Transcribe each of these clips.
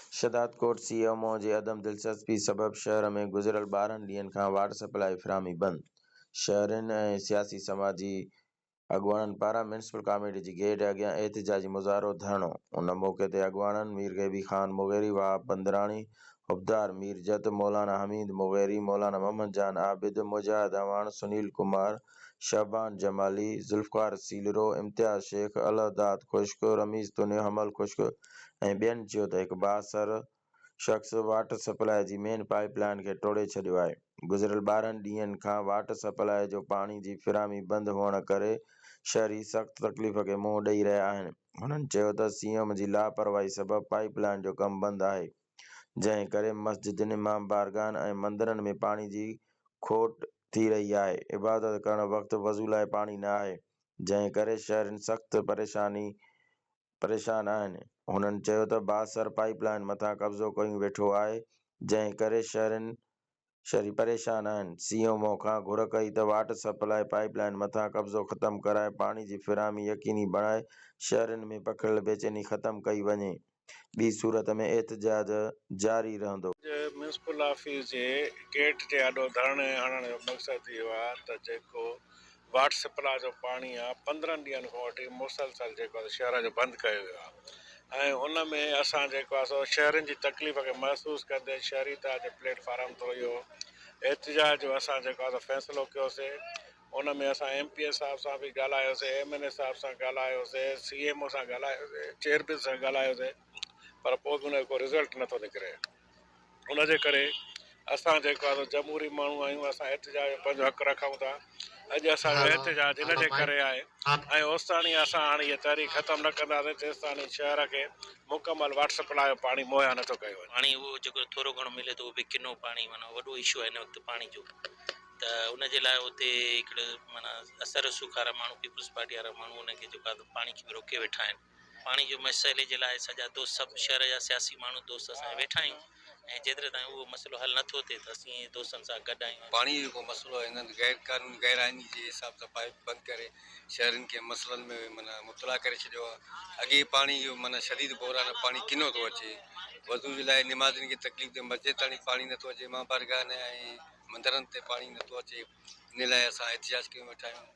Shahdadkot C M O جي عدم دلچسپي سبب شهر ۾ گذريل 12 ڏينهن کان واٽر سپلائي فراهمي بند، شهرين ۽ سياسي سماجي اڳواڻن پاران ميونسپل ڪاميٽي جي گيٽ اڳيان احتجاجي مظاهرو، ڌرڻو، ان موقعي تي اڳواڻن مير غيبي خان مغيري، وهاب پندراڻي، حبدار مير جت، مولانا حميد مغيري، مولانا محمد جان عابد، مجاهد اعواڻ، سنيل ڪمار، شعبان جمالي، ذوالفقار سيلرو، امتياز شيخ، الهداد خشڪ، رميز تنيو، حمل خشڪ ۽ ٻين چيو ته هڪ بااثر شخص واٽر سپلاء جي مين پائيپ لائين کي ٽوڙي ڇڏيو آهي، گذريل 12 ڏينهن کان واٽر سپلاء جو پاڻي جي فراهمي بند هئڻ ڪري شهري سخت تڪليف کي منهن ڏئي رهيا آهن، هنن چيو ته سي ايم جي لاپرواهي سبب پائيپ لائين جو ڪم بند آهي، جنهن ڪري مسجدن، امام بارگاهن ۽ مندرن ۾ پاڻي جي کوٽ ٿي رهي آهي، عبادت ڪرڻ وقت وضو لاء پاڻي نه آهي، جنهن ڪري شهرين سخت پريشاني پريشان آهن، هنن چيو ته بااثر پائيپ لائين مٿان قبضو ڪيون ويٺو آهي، جنهن ڪري شهرين شهري پريشان آهن، سي ايم او کان گهر ڪئي ته واٽر سپلائي پائيپ لائين مٿان قبضو ختم ڪرائي پاڻي جي فراهمي يقيني بڻائي شهرين ۾ پکڙيل بيچيني ختم ڪئي وڃي، ٻي صورت ۾ احتجاج جاري رهندو. اڄ ميونسپل آفيس جي گيٽ جي آڏو ڌرڻي هڻڻ جو مقصد اهو آهي ته جيڪو واٽر سپلاء جو پاڻي آ 15 ڏينهن کان وٺي مسلسل جيڪو آ شهر جو بند ڪيو ويو آ ۽ ان ۾ اسان جيڪو آ سو شهرين جي تڪليف کي محسوس ڪندي شهري اتحاد جي پليٽ فارم ٿرو اهو احتجاج جو اسان جيڪو آ سو فيصلو ڪيوسي ان ۾ اسان ايم پي اي صاحب سان به ڳالهايوسي ايم اين اي صاحب سان ڳالهايوسي سي ايم او سان ڳالهايوسي چيئرمين سان ڳالهايوسي پر پوء به ان جو ڪو رزلٽ نٿو نڪري. ان جي ڪري اسان جيڪو آهي سو جمهوري ماڻهو آهيون اسان احتجاج جو پنهنجو حق رکون ٿا اڄ اسان جو احتجاج ان جي ڪري آهي ۽ اوستاڻي اسان هاڻي هيء تحريڪ ختم نه ڪنداسين جيستاڻي شهر کي مڪمل واٽر سپلاء جو پاڻي مهيا نه ٿو ڪيو وڃي. پاڻي اهو جيڪو ٿورو گهڻو ملي ٿو اهو به ڪنو پاڻي معنيٰ وڏو اشو آهي هن وقت پاڻي جو ته ان جي لاء اتي هڪڙو معنيٰ اثر رسوخ وارا ماڻهو پيپلز پارٽي وارا ماڻهو ان کي جيڪو آهي پاڻي کي به روڪي ويٺا آهن. پاڻي جو مسئلي جي لاء سڄا دوست سڀ شهر جا سياسي ماڻهو دوست اسان ويٺا آهيون ۽ جيتري تائين اهو مسئلو حل نٿو ٿئي ته اسين دوستن سان گڏ آهيون. پاڻي جو جيڪو مسئلو آهي هنن غير قانوني غير آئيني جي حساب سان پائيپ بند ڪري شهرين کي مسئلن ۾ معنيٰ مبتلا ڪري ڇڏيو آهي اڳي ئي پاڻي جو معنيٰ شديد بحران آهي پاڻي ڪنو ٿو اچي وضو جي لاء نمازين کي تڪليف ٿئي مسجد تاڻي پاڻي نٿو اچي امام بارگاهن ۽ مندرن تي پاڻي نٿو اچي ان لاء اسان احتجاج ڪيون ويٺا آهيون.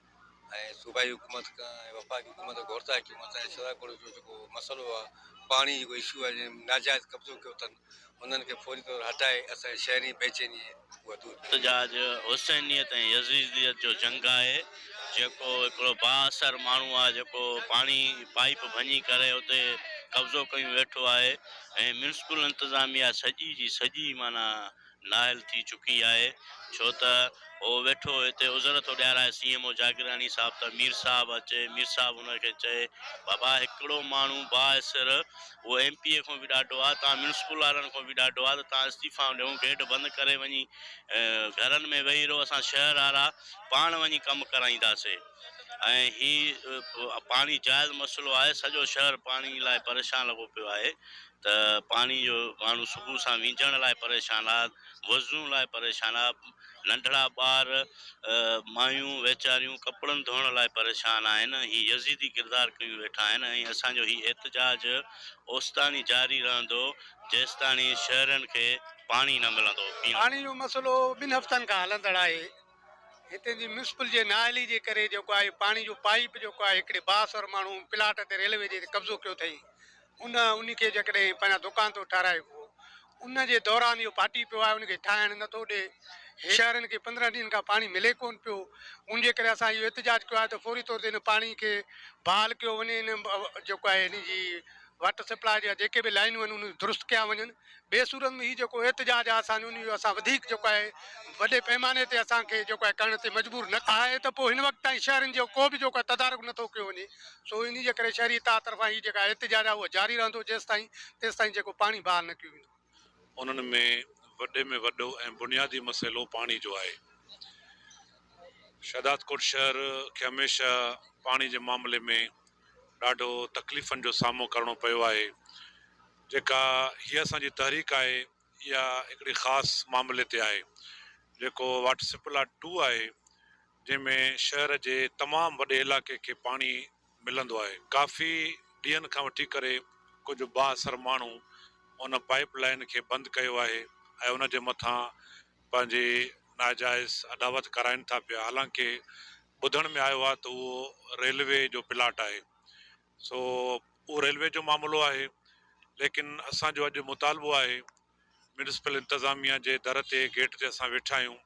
۽ صوبائي حڪومت کان ۽ وفاقي حڪومت کان گهر ٿا ڪيون اسان جي شھدادڪوٽ جو جيڪو مسئلو آ پاڻي جيڪو اشو آ جنھن ناجائز قبضو ڪيو اٿن انھن کي فوري طور ھٽائي اسان جي شھري بيچيني اھا دور ڪئي. احتجاج حسينيت ۽ يزيديت جو جنگ آهي جيڪو هڪڙو بااثر ماڻهو آهي جيڪو پاڻي پائيپ ڀڃي ڪري اتي قبضو ڪيون ويٺو آهي ۽ ميونسپل انتظاميا سڄي جي سڄي معنيٰ نااهل ٿي چڪي آهي ڇو ته هو ويٺو هتي عذر ٿو ڏيارائي سي ايم او جاگيراڻي صاحب ته مير صاحب اچي مير صاحب ان کي چئي بابا هڪڙو ماڻهو بااثر اهو ايم پي اي کان به ڏاڍو آهي توهان ميونسپل وارن کان به ڏاڍو آهي ته توهان استعيفائون ڏيو گيٽ بند ڪري وڃي گهرن ۾ ويهي رهو اسان شهر وارا پاڻ وڃي ڪم ڪرائينداسي ۽ هي پاڻي جائز مسئلو آهي سڄو شهر پاڻي لاء پريشان لڳو پيو آهي ته پاڻي جو ماڻهو صبح سان وينجهڻ لاء پريشان آ، وضو لاء پريشان آ، ننڍڙا ٻار، مايون ويچاريون ڪپڙن ڌوئڻ لاء پريشان آهن، هي يزيدي ڪردار ڪيون ويٺا آهن ۽ اسان جو هي احتجاج اوستاڻي جاري رهندو جيستاڻي شهرين کي پاڻي نه ملندو پيئڻ. پاڻي جو مسئلو ٻن هفتن کان هلندڙ آهي، هتي جي ميونسپل جي نااهلي جي ڪري جيڪو آهي پاڻي جو پائيپ جيڪو آهي هڪڙي بااثر ماڻهو پلاٽ تي ريلوي جي قبضو ڪيو اٿئي ان ان کي جيڪڏهن پنهنجا دڪان ٿو ٺهرائي پيو ان جي دوران اهو ڦاٽي پيو آهي ان کي ٺاهڻ نٿو ڏي شهرين کي 15 ڏينهن کان پاڻي ملي ڪون پيو ان جي ڪري اسان اهو احتجاج ڪيو آهي ته فوري طور تي ان پاڻي کي بحال ڪيو وڃي ان جيڪو آهي ان جي واٽر سپلاء جا جيڪي به لائنون آهن انهن درست ڪيا وڃن ٻي صورت ۾ هي جيڪو احتجاج آهي اسان جو ان جو اسان وڌيڪ جيڪو آهي وڏي پئماني تي اسان کي جيڪو آهي ڪرڻ تي مجبور نه آهي ته پوء هن وقت تائين شهرين جو ڪو به جيڪو آهي تدارڪ نٿو ڪيو وڃي سو انهي جي ڪري شهري اتحاد طرفان هي جيڪا احتجاج آهي اهو جاري رهندو جيستائين تيستائين جيڪو پاڻي بحال نه ڪيو ويندو. انهن ۾ وڏي ۾ وڏو ۽ بنيادي مسئلو پاڻي جو آهي. شهدادڪوٽ شهر کي هميشه پاڻي جي معاملي ۾ ڏاڍو تڪليفن جو سامهون ڪرڻو پيو آهي. جيڪا هيء اسان جي تحريڪ آهي اها هڪڙي خاص معاملي تي آهي جيڪو واٽر سپلاء ٽو آهي جنهن ۾ شهر جي تمام وڏي علائقي کي پاڻي ملندو آهي. ڪافي ڏينهن کان وٺي ڪري ڪجهه بااثر ماڻهو ان پائيپ لائين کي بند ڪيو آهي ۽ ان جي مٿان پنهنجي ناجائز اڏاوت ڪرائين ٿا پيا حالانڪه ٻڌڻ ۾ آيو آهي ته اهو ريلوي جو پلاٽ آهي سو اهو ريلوي جو معاملو آهي ليڪن اسان جو اڄ مطالبو آهي ميونسپل انتظاميا جي در تي گيٽ تي اسان ويٺا آهيون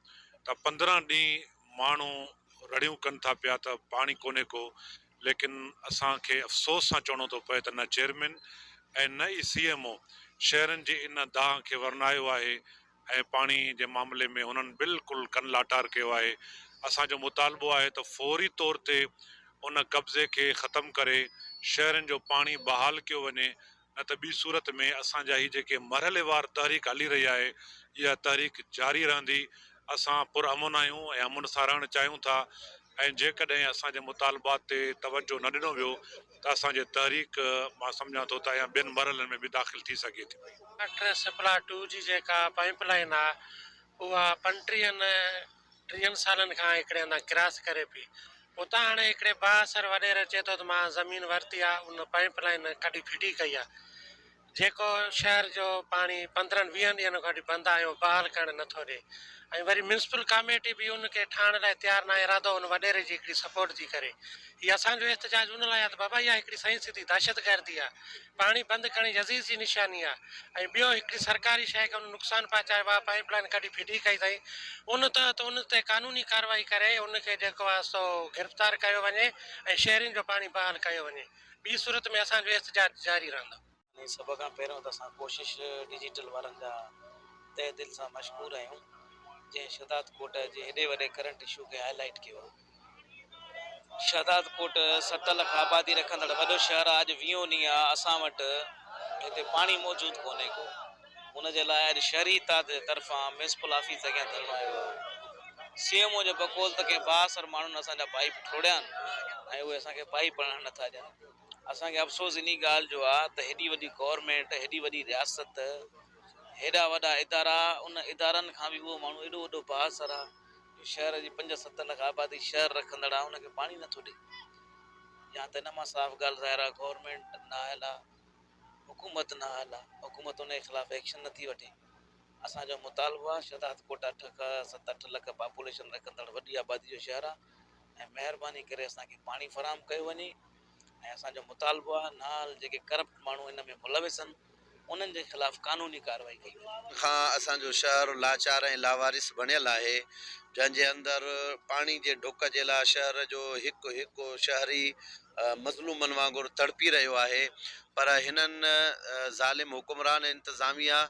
ته 15 ڏينهن ماڻهو رڙيون ڪن ٿا پيا ته پاڻي ڪونهي ڪو ليڪن اسان کي افسوس سان چوڻو ٿو پئي ته نه چيئرمين ۽ نه ئي سي ايم او شهرن جي ان دانهن کي ورنايو آهي ۽ پاڻي جي معاملي ۾ هنن بلڪل ڪن لاٽار ڪيو آهي. اسان جو مطالبو آهي ته فوري طور تي ان قبضي کي ختم ڪري شهرين جو پاڻي بحال ڪيو وڃي نه ته ٻي صورت ۾ اسان جا هي جيڪي مرحليوار تحريڪ هلي رهي آهي اها تحريڪ جاري رهندي. اسان پر امن آهيون ۽ امن سان رهڻ چاهيون ٿا ۽ جيڪڏهن اسان جي مطالبات تي توجهه نه ڏنو ويو ته اسان جي تحريڪ مان سمجهان ٿو ته اڃا ٻين مرحلن ۾ به داخل ٿي سگهي ٿي پئي. واٽر سپلاء ٽو جي جيڪا پائيپ لائين آ اها پنٽيهن ٽيهن سالن کان هڪڙي هنڌان ڪراس ڪري پئي اتان هاڻي هڪڙي بااثر وڏيري چئي ٿو ته مان زمين ورتي آ ان پائيپ لائين ڪڍي ڦٽي ڪئي آ جيڪو شهر جو پاڻي 15 20 ڏينهن کان وٺي بند آهي اهو بحال ڪرڻ نه ٿو ڏي ۽ وري ميونسپل ڪاميٽي به ان کي ٺاهڻ لاء تيار ناهي ارادو ان وڏيري جي هڪڙي سپورٽ ٿي ڪري. هي اسان جو احتجاج ان لاء آهي ته بابا اها هڪڙي سئين سڌي دهشتگردي آهي پاڻي بند ڪرڻ يزيد جي نشاني آهي ۽ ٻيو هڪڙي سرڪاري شيء کي ان نقصان پهچايو آهي پائيپ لائين ڪڍي ڦٽي ڪئي اٿئي ان تحت ان تي قانوني ڪارروائي ڪري ان کي جيڪو آهي سو گرفتار ڪيو وڃي ۽ شهرين جو پاڻي بحال ڪيو وڃي ٻي صورت ۾ اسان جو احتجاج جاري رهندو. ۽ سڀ کان پهريون ته اسان ڪوشش ڊجيٽل وارن جا تهه دل سان مشڪور آهيون جنهن شهداد ڪوٽ جي هيڏي وڏي ڪرنٽ اشو کي هائي لائيٽ ڪيو آهي. شهداد ڪوٽ 7 لک آبادي رکندڙ وڏو شهر آهي اڄ ويهون ڏينهن آهي اسان وٽ هتي پاڻي موجود ڪونهي ڪو ان جي لاء اڄ شهري اتحاد جي طرفان ميونسپل آفيس اڳيان ڌرڻو هنيو ويو آهي سي ايم او جو بقول ته ڪنهن بااثر ماڻهن اسان جا پائيپ ٽوڙيا آهن ۽ اهي اسان کي پائيپ هڻڻ نٿا ڏين. اسان کي افسوس انهي ڳالهه جو آ ته هيڏي وڏي گورنمينٽ، هيڏي وڏي رياست، هيڏا وڏا ادارا، ان ادارن کان به اهو ماڻهو ايڏو وڏو بااثر آ جو شهر جي 5 7 لک آبادي شهر رکندڙ آ ان کي پاڻي نٿو ڏي. يا ته ان مان صاف ڳالهه ظاهر آ گورنمينٽ نااهل آ، حڪومت نااهل آ، حڪومت ان جي خلاف ايڪشن نٿي وٺي. اسان جو مطالبو آ شهداد ڪوٽ 8 کان 7 8 لک پاپوليشن رکندڙ وڏي آبادي جو شهر آ ۽ مهرباني ڪري اسان کي پاڻي فراهم ڪيو وڃي ۽ اسان جو مطالبو آهي نال جيڪي ڪرپٽ ماڻهو ان ۾ ملوث آهن انهن جي خلاف قانوني ڪارروائي ڪئي وڃي. کان اسان جو شهر لاچار ۽ لاوارث بڻيل آهي جنهن جي اندر پاڻي جي ڍڪ جي لاء شهر جو هڪ هڪ شهري مظلومن وانگر تڙپي رهيو آهي پر هنن ظالم حڪمران انتظاميا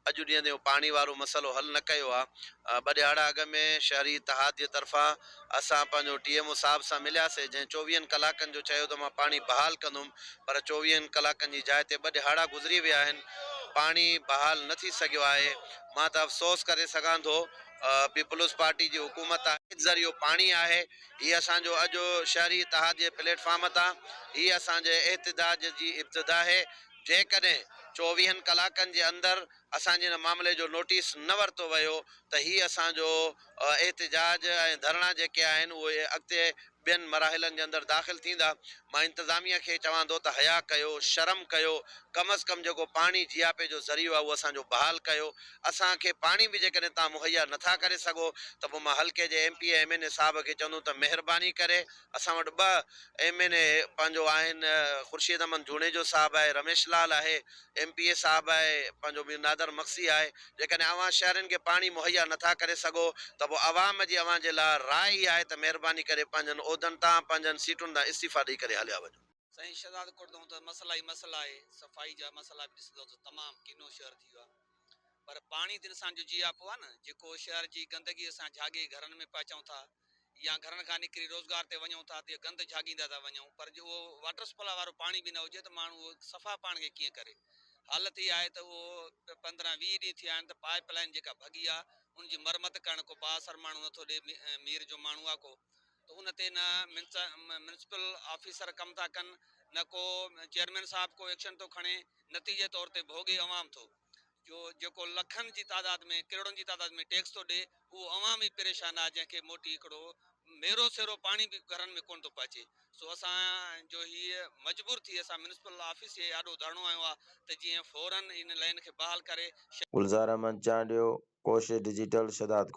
اڄ ڏينهن تائين اهو پاڻي وارو مسئلو حل نه ڪيو آ. ٻه ڏهاڙا اڳ ۾ شهري اتحاد جي طرفان اسان پنهنجو ٽي ايم او صاحب سان ملياسي جنهن چوويهن ڪلاڪن جو چيو ته مان پاڻي بحال ڪندم پر چوويهن ڪلاڪن جي جاء تي ٻه ڏهاڙا گذري ويا آهن پاڻي بحال نه ٿي سگهيو آهي مان ته افسوس ڪري سگهان ٿو پيپلز پارٽي جي حڪومت آهي. ذريعو پاڻي آهي هي اسان جو اڄ شهري اتحاد جي پليٽ فارم تان هي اسان جي احتجاج جي ابتدا آهي جيڪڏهن چوويهن ڪلاڪن جي اندر اسان جي ان معاملي جو نوٽيس نه ورتو ويو ته هي اسان جو احتجاج ۽ ڌرڻا جيڪي آهن اهي اڳتي ٻين مراحلن جي اندر داخل ٿيندا. مان انتظاميه کي چوان ٿو ته حياء ڪيو، شرم ڪيو، ڪم از ڪم جيڪو پاڻي جياپي جو ذريعو آهي اهو اسان جو بحال ڪيو. اسان کي پاڻي به جيڪڏهن توهان مهيا نٿا ڪري سگهو ته پوء مان حلقي جي M P A M N A صاحب کي چوندم ته مهرباني ڪري اسان وٽ ٻه ايم اين اي پنهنجو آهن خورشيد احمد جوڻيجو صاحب آهي رميش لال آهي ايم پي اي صاحب آهي پنهنجو مير نادر مگسي آهي جيڪڏهن اوهان شهرين کي پاڻي مهيا نٿا ڪري سگهو ته پوء عوام جي اوهان جي لاء راء اها آهي ته مهرباني ڪري پنهنجن عهدن تان پنهنجن سيٽن تان استعيفا ڏئي ڪري هليا وڃو. سائين شهزاد ڪوٽ ته هون ته مسئلا ئي مسئلا آهي صفائي جا مسئلا به ڏسندو ته تمام ڪنو شهر ٿي ويو آهي پر پاڻي ته انسان جو جياپو آهي نه جيڪو شهر جي گندگي اسان جهاڳي گهرن ۾ پهچون ٿا يا گهرن کان نڪري روزگار تي وڃون ٿا ته اهو گند جهاڳيندا ٿا وڃون پر جي اهو واٽر سپلاء وارو پاڻي به نه هجي ته ماڻهو اهو صفا پاڻ کي ڪيئن ڪري حالت اها آهي ته اهو 15 20 ڏينهن ٿيا آهن ته پائپ لائين جيڪا ڀڳي آهي ان جي مرمت ڪرڻ ڪو بااثر ماڻهو نٿو ڏي مير جو ماڻهو آهي ڪو ته ان تي نه ميونسپل آفيسر ڪم ٿا ڪن نه ڪو چيئرمين صاحب ڪو ايڪشن ٿو کڻي نتيجي طور تي ڀوڳي عوام ٿو جو جيڪو لکن جي تعداد ۾ ڪروڙن جي تعداد ۾ ٽيڪس ٿو ڏي اهو عوام ئي پريشان آهي جنهن کي موٽي هڪڙو ميرو سيرو پاڻي به گهرن ۾ ڪونه ٿو پهچي سو اسان جو هي مجبور ٿي اسان ميونسپل آفيس جي آڏو ڌرڻو هنيو آهي ته جيئن فورن ان لائين کي بحال ڪري گلزار احمد چانڊيو، ڪوشش ڊجيٽل، شھدادڪوٽ.